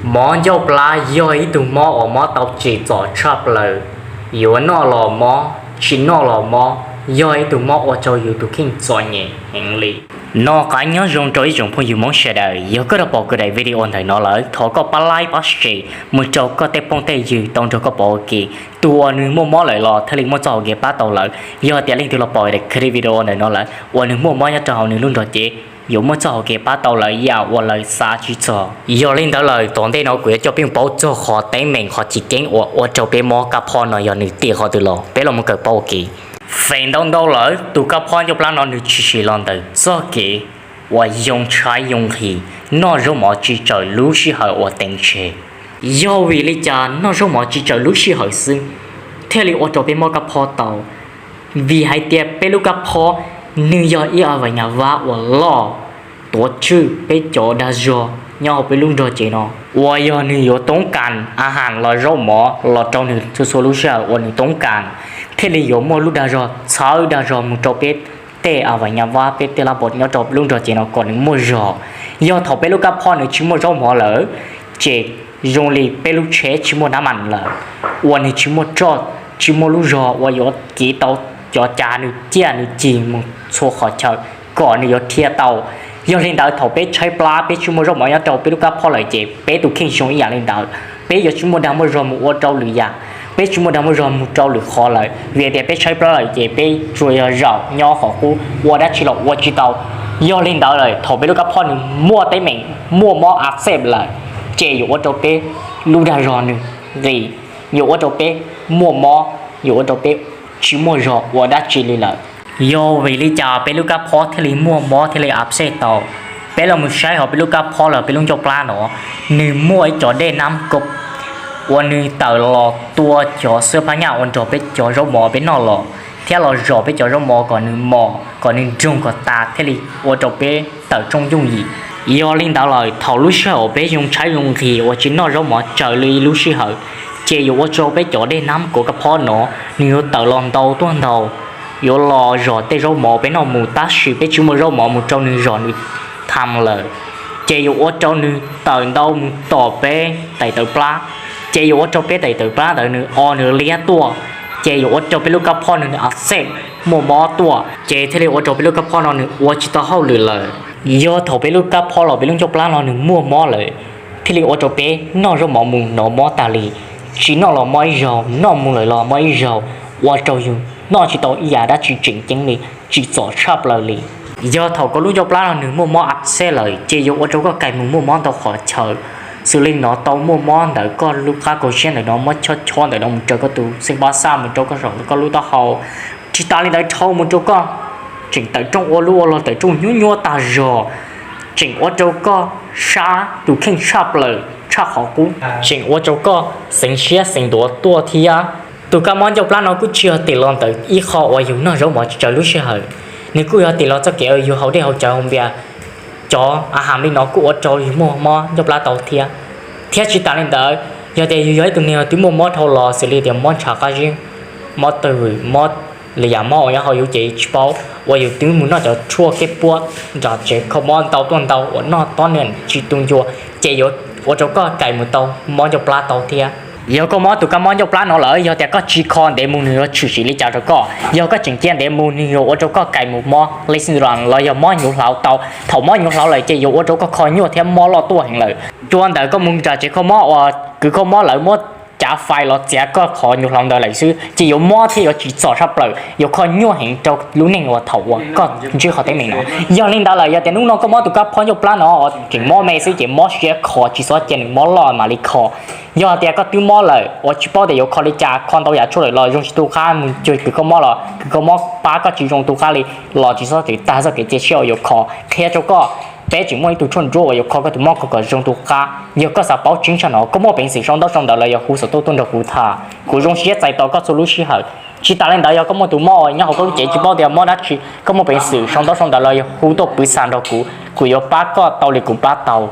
Mob ncauj plab yog ib tug mob uas mob tau tsim txom tshaj plaws. Yuav noj los mob, tsis noj los mob, yog ib tug mob ua rau yus tus kheej txom nyem heev li. Noj qab nyob zoo rau ib tsoom phooj ywg Hmoob sawv daws, yog koj rov pom kuv daim video ntawm no lawm, thov koj pab like pab share mus rau koj tej phooj tej ywg tau nrog koj pom ua ke. Tus uas nws muaj mob lawm los thiaj li muaj txoj hau kev pab tau lawm. Yog tias leej twg los pom daim clip video ntawm no lawm uas nws muaj mob nyob rau hauv nws lub nrog cev, yuav muaj txoj hau kev pab tau lawv yam uas lawv xav tsis txog. Yog li ntawd lawm, tom ntej no kuv yuav coj peb mus paub txog qhov teeb meem qhov chiv keeb uas ua rau peb mob kab phob no yog nws tim qhov twg los, peb los mus kawm paub ua ke. Feem ntau ntau lawm, tus kab phob ncauj plab no nws tshwm sim los ntawm txoj kev uas yoo tshaib yoo nqhis, noj zaub mov tsis txawm lub sij hawm uas teev tseg. Yog vim li cas noj zaub mov tsis txawm lub sij hawm xwb thiaj li ua rau peb mob kab phob tau? Vim hais tias peb lub kab phob nws yog ib a vais nyas vab uas loj tuav tswj peb cov dag zog nyob hauv peb lub nrog cev no, uas yog nws yuav toob kas a has los zaub mov los rau nws txhua txhua lub sij hawm uas nws toob kas, thiaj li yuav muaj lub dag zog txhawb dag zog mus rau peb tej a vais nyas vab, peb tej lab npos nyob rau lub nrog cev no kom nws muaj zog. Yog thaum peb lub kab phob nws tsis muaj zaub mov lawm, ces zoo li peb lub tsheb tsis muaj nab mas lawm, uas nws tsis muaj roj, tsis muaj lub zog uas yuav kiv tau cov cav nws ciaj nws cig mus txhua qhov chaw kom nws yuav dhia tau. Yog li ntawd thaum peb tshaib plab peb tsis muaj zaub mov nyob rau peb lub kab phob lawm ces peb tus kheej zoo ib yam li ntawd, peb yuav tsis muaj dag muaj zog mus ua rau lwm yam, peb tsis muaj dag muaj zog mus rau lwm qhov lawm, vim tias peb tshaib plab lawm ces peb tsuas yog zaum nyob qhov qub ua dab tsi los ua tsis tau. Yog li ntawd lawm thaum peb lub kab phob nws muaj teeb meem muaj mob a xej lawm, ces yuav ua rau peb lub dag zog nws nqis, yuav ua rau peb muaj mob, yuav ua rau peb tsis muaj zog ua dab tsi li lawm. Yog vim li cas peb lub kab phob thiaj li muaj mob thiaj li a xej tau? Peb los mus saib hauv peb lub kab phob los peb lub ncauj plab no, nws muaj ib cov dej nab ko uas nws tawm los tua cov xwb phab nyaj uas nrog peb cov zaub mov peb noj los, thiab los zom peb cov zaub mov kom nws mos kom nws nroog kom tas thiaj li ua rau peb tawm rooj yooj yim. Yog li ntawd lawm thaum lub sij hawm uas peb yoo tshaib yoo nqhis uas tsis noj zaub mov tsaws li lub sij hawm, ces yuav ua rau peb cov dej nab ko kab phob no nws yuav tawm los ntau tuaj ntau, yuav los zom tej zaub mov peb noj mus tab sis peb tsis muaj zaub mov mus rau nws zom nws tham lawm, ces yuav ua rau nws tawm ntau mus tom peb tais tawv plab, ces yuav ua rau peb tais tawv plab ntawd nws o nws liab tuaj, ces yuav ua rau peb lub kab phob nws a xej muaj mob tuaj, ces thiaj li ua rau peb lub kab phob no nws ua tsis tau hauj lwm lawm. Yog thaum peb lub kab phob los peb lub ncauj plab no nws muaj mob lawm, thiaj li ua rau peb noj zaub mov mus hnov mob tas li, tsis noj los mob ib zaug, noj mus lawm los mob ib zaug, ua rau yus noj tsis tau ib yam dab tsi tseem ceeb li, tsim txom tshaj plaws li. Yog thaum koj lub ncauj plab no nws muaj mob a xej lawm ces yuav ua rau koj kais mus muaj mob ntau qhov chaw, xws li hnov tau muaj mob ntawm koj lub qab kaus siab ntawm no, mob chob chob ntawm no mus rau koj tus xeeb pab xaj mus rau koj saum koj lub taub hau, tsis tas li ntawd dhau mus rau koj tseem tawm rooj ua lub ua log tawm rooj nyuaj nyuaj tag zog, tseem ua rau koj sab tus kheej tshaj plaws tshaj qhov qub, tseem ua rau koj xeev siab xeev ntuav tuaj thiab. Tus kab mob ncauj plab no kuj tsis yog tim los ntawm ib qho uas yus noj zaub mov tsis tsaws lub sij hawm, nws kuj yog tim los txoj kev yus haus dej haus cawv haus npias, cov a has li no kuj ua rau yus muaj mob ncauj plab tau thiab. Thiab tsis tas li ntawd, yog tias yus yog ib tug neeg twb muaj mob dhau los xws li tias mob ntshav qab zib, mob twm, mob li yam mob uas nyob hauv yus cev tsis paub, uas yus twb mus noj cov tshuaj keb puab nram tsev kho mob ntau tuaj ntau uas noj tob niam tsis tu ncua, ces yuav ua rau koj kais mus tau mob ncauj plab tau thiab. Yog koj mob tus kab mob ncauj plab no lawm, yog tias koj tsis kho ntev mus nws yuav tshwm sim li cas rau koj. Yog koj tseem cia ntev mus nws yuav ua rau koj kais mus mob li xi nra los yog mob hnyuv hlauv tau. Thaum mob hnyuv hlauv lawm ces yuav ua rau koj kho nyuaj thiab mob loj tuaj heev lawm. Cua ntawm koj mus nram tsev kho mob uas kws kho mob lawv muab cav fais los txiav koj qhov hnyuv hlauv ntawd lawm xwb ces yuav mob thiab yuav tsim txom tshaj plaws, yuav kho nyuaj heev rau lub neej uas thaum uas koj ntsib qhov teeb meem no. Yog li ntawd lawm yog tias hnub no koj mob tus kab phob ncauj plab no uas tseem mob me xwb ces mob siab kho tsis txhob cia nws mob loj mam li kho. Yog tias koj twb mob lawm uas tsis paub tias yuav kho li cas, kho ntau yam tshuaj lawm los zoo tsis tu qab mus cuag kws kho mob los kws kho mob pab koj tsis zoo tu qab li, los tsis txhob txwm tag txoj kev cia siab uas yuav kho. Qhia rau koj, peb tseem muaj ib tug tshuaj ntsuab uas yuav kho koj tus mob kho kom zoo tu qab. Yog koj xav paub tseeb tshaj no koj muaj peev xwm sau ntaub sau ntawv los yog hu xov tooj tuaj nrog kuv tham, kuv zoo siab txais tos koj txhua lub sij hawm. Tsis tas li ntawd yog koj muaj tus mob uas nyob hauv koj lub cev tsis paub tias mob dab tsi, koj muaj peev xwm sau ntaub sau ntawv los yog hu tuaj pwv xa nrog kuv, kuv yuav pab koj tau li kuv pab tau.